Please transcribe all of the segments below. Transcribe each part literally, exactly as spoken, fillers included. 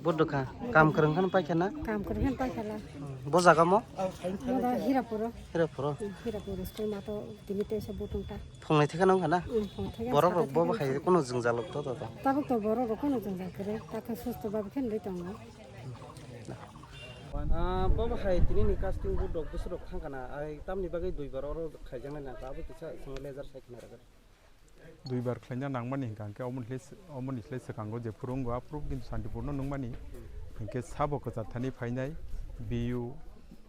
Bo dukha, kam kwrwng kheno paikha na? Kam kwrwng kheno paikha la. Bo jaga mo? Bo da Hirapuro. Hirapuro. Hmm, Hirapuro school mato tini teisa bo tongta. Phungnai thekha nang khana? Hmm, phung thekha Borok saka rok bo thekha hai nang. Kono jwngjal rok to to to. Tabuk to borok rok kono jwngjal kwrwi, ta khe susto babu khe nwi tongo. Ah, bo hai tini ni casting bo dok bwswk rok thang khana, ai tamni bagwi dui bar oro khaijaknai nang kha, abo kisa swngo laser sai khna rwgwi. Duibar khlaina nangmani hwnkha hwnkhe omoni slai, omoni slai swkango je phurungo aphuru kintu Santipurno nungmani hwnkhe sabo kwchar thani phainai B U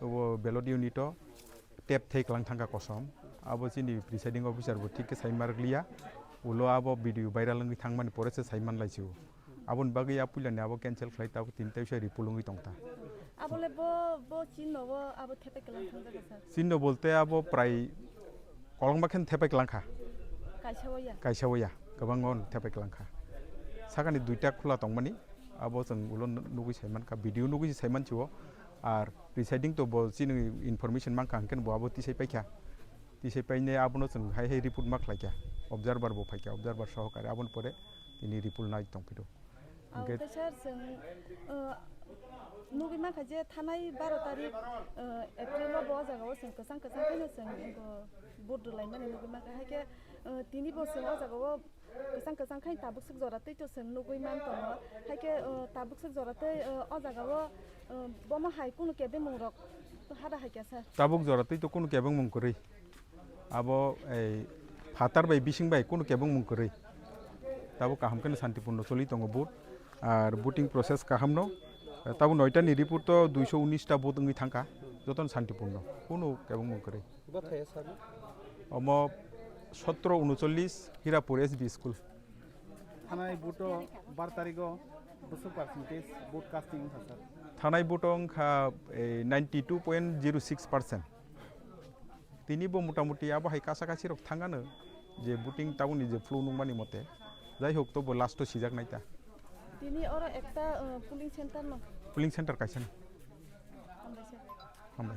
o ballot unit o tep thai kwlang thangkha kosom. Abo chini presiding officer bo thik khe sai marwkliya, ulo abo video viral wngwi thangmani pore se sai manlaisio. Aboni bagwi a puilani abo cancel khlai tabuk tini teisa report wngwi tongta. Abole bo, bo chinno bo abo thepai kwlang thangjago sir. Chinno bolte abo prai kolokma khe thepai kwlang kha. Kaisa o ya. Kaisa o ya, kwbangma no thepai kwlang kha. Sakani duita khula tongmani, abo chwng ulo nugwi sai mankha, video nugwi sai manchio. Ar presiding to bo chini information mankha, hwnkhe bo abo tisai paikha. Tisai paine abono chwng hai hai report ma khlaikha. Observer bo phaikha, observer sohokare aboni pore tini report nai tongphio. Ang Hingke khe sir, chwng, uh, nugwi mankha je thanai baro tarik, uh, April o bo o jaga o chwng kwchang kwchang khaino chwng, uh, vote rwlaimani nugwi mankha. Hai khe, uh, tini bo chwng o jaga o kwchang kwchang khai tabuk swk jora twi to chwng nugwi man tongo. Hai khe, uh, tabuk swk jora twi, uh, o jaga o, uh, bomo hai kunu kebengmung rok to hada hai khe sir. Tabuk jora twi to kunu kebengmung kwrwi. Abo ei phatar bai bising bai kunu kebengmung kwrwi. Tabuk kaham kheno santipurno choli tongo vote. Ar voting process kaham no. Tabuk noita ni report o duiso unis ta vote wngwi thangkha. Jotono santipurno. Kunu kebengmung kwrwi. Bo thaya sir? Omo sotro unuchollis Hirapur S B school. Thanai vote o bar tarigo bwswk percentage vote casting wngkha sir? Thanai vote o wngkha, eh, ninety two point zero six percent. Tini bo motamuti abo hai kasa kasi rok thangano je voting tabukni je flow nukmani mote. Jai hok, to bo last o sijak nai ta. Tini oro ekta, uh, polling center no? Polling center kaisa no. Hambai sir. Hambai.